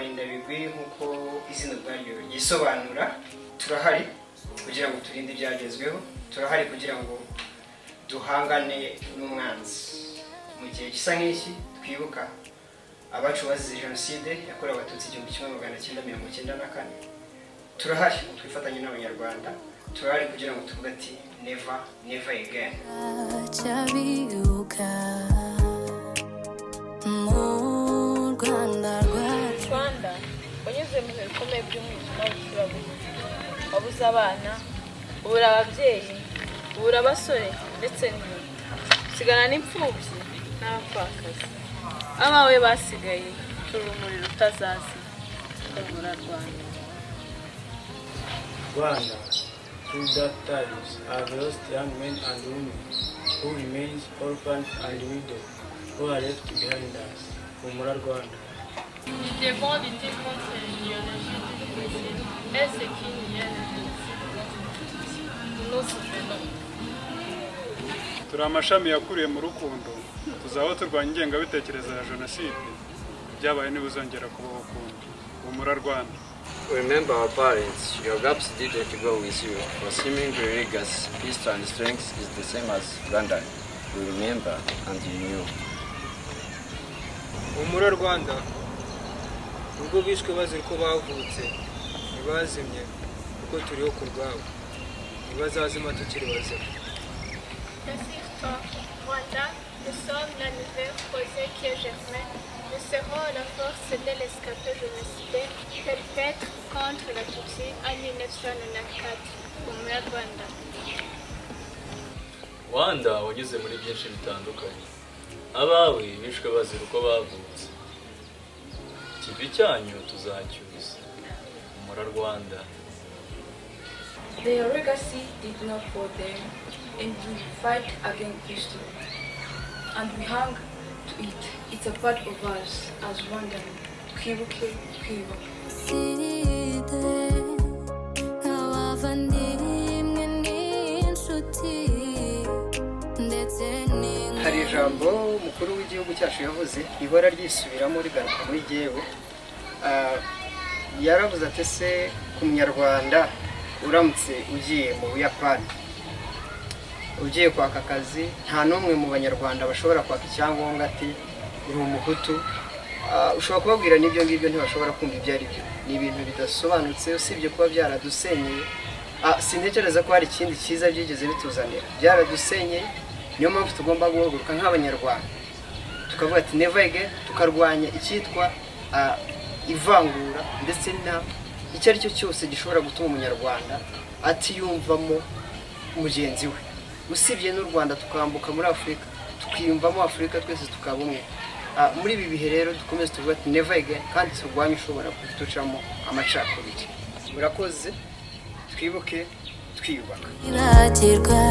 Abarindabigwi nk'uko izina ubwaryo ryisobanura, turahari kugira ngo turinde ibyagezweho, turahari kugira ngo duhangane n'umwanzi. Mu gihe gisa nk'iki twibuka abacu bazize Jenoside yakorewe Abatutsi 1994, turahari ngo twifatanye n'Abanyarwanda, turahari kugira ngo tuvuge ati "Never, never again." Cyabibuka mu Rwanda rwacu. Rwanda wanyuze mu bihe bikomeye by'umwijima w'icuraburindi, wabuze abana, ubura ababyeyi, ubura abasore ndetse n'inkumi, usigana n'imfubyi n'abapfakazi. Abawe basigaye turi urumuri rutazazima. Humura Rwanda. Rwanda, through dark times, have lost young men and women who remains orphans and widows who are left behind us. Humura Rwanda. Nous devons lutter contre l'idéologie du régime et ce qui nie le génocide contre les Tutsis. Nous nous souvenons. Turi amashami yakuriye mu rukundo, tuzaho turwanya ingengabitekerezo ya Jenoside, ibyabaye ntibuzongera kubaho ukundi. Humura Rwanda. Remember our parents, your gaps didn't go with you. For seemingly legacy, peace and strength is the same as London. We remember and you knew. Humura Rwanda, ubwo bishwe bazira uko bavutse, ntibazimye kuko turiho ku rwabo, ntibazazima tukiri bazima. Assure-toi, Rwanda, nous sommes la nouvelle rosée qui est germaine. Nous serons la force de l'escapé génocidaire perpètre contre la Tutsi en 1994. Humura Rwanda. Rwanda wanyuze muri byinshi bitandukanye, abawe bishwe bazira uko bavutse, ikivi cyanyu tuzacyuza. Humura Rwanda. Their legacy did not for them, and we fight against history. And we hang to it. It's a part of us as Rwandan. Twibuke, twiyubaka. Jenoside, abavandimwe n'inshuti ndetse Hari ijambo umukuru w'igihugu cyacu yavuze rihora ryisubiramo rigaruka muri jyewe. Yaravuze ati: "Se ku Munyarwanda uramutse ugiye mu Buyapani ugiye kwaka akazi, nta n'umwe mu Banyarwanda bashobora kwaka icyangombwa ati uri Umuhutu." Ushobora kubabwira n'ibyo ngibyo, ntibashobora kumva ibyo ari byo. Ni ibintu bidasobanutse. Usibye kuba byaradusenyeye, sintekereza ko hari ikindi cyiza byigeze bituzanira. Byaradusenyeye, niyo mpamvu tugomba guhaguruka nk'Abanyarwanda tukavuga ati "Never again", tukarwanya icyitwa ivangura ndetse na icyo ari cyo cyose gishobora gutuma Umunyarwanda atiyumvamo mugenzi we. Usibye n'u Rwanda, tukambuka muri Afurika, tukiyumvamo Afurika, twese tukaba umwe. Muri ibi bihe rero dukomeze tuvuga ati "Never again", kandi turwanye ushobora kuducamo amacakubiri. Murakoze. Twibuke twiyubaka. Ibagirwa.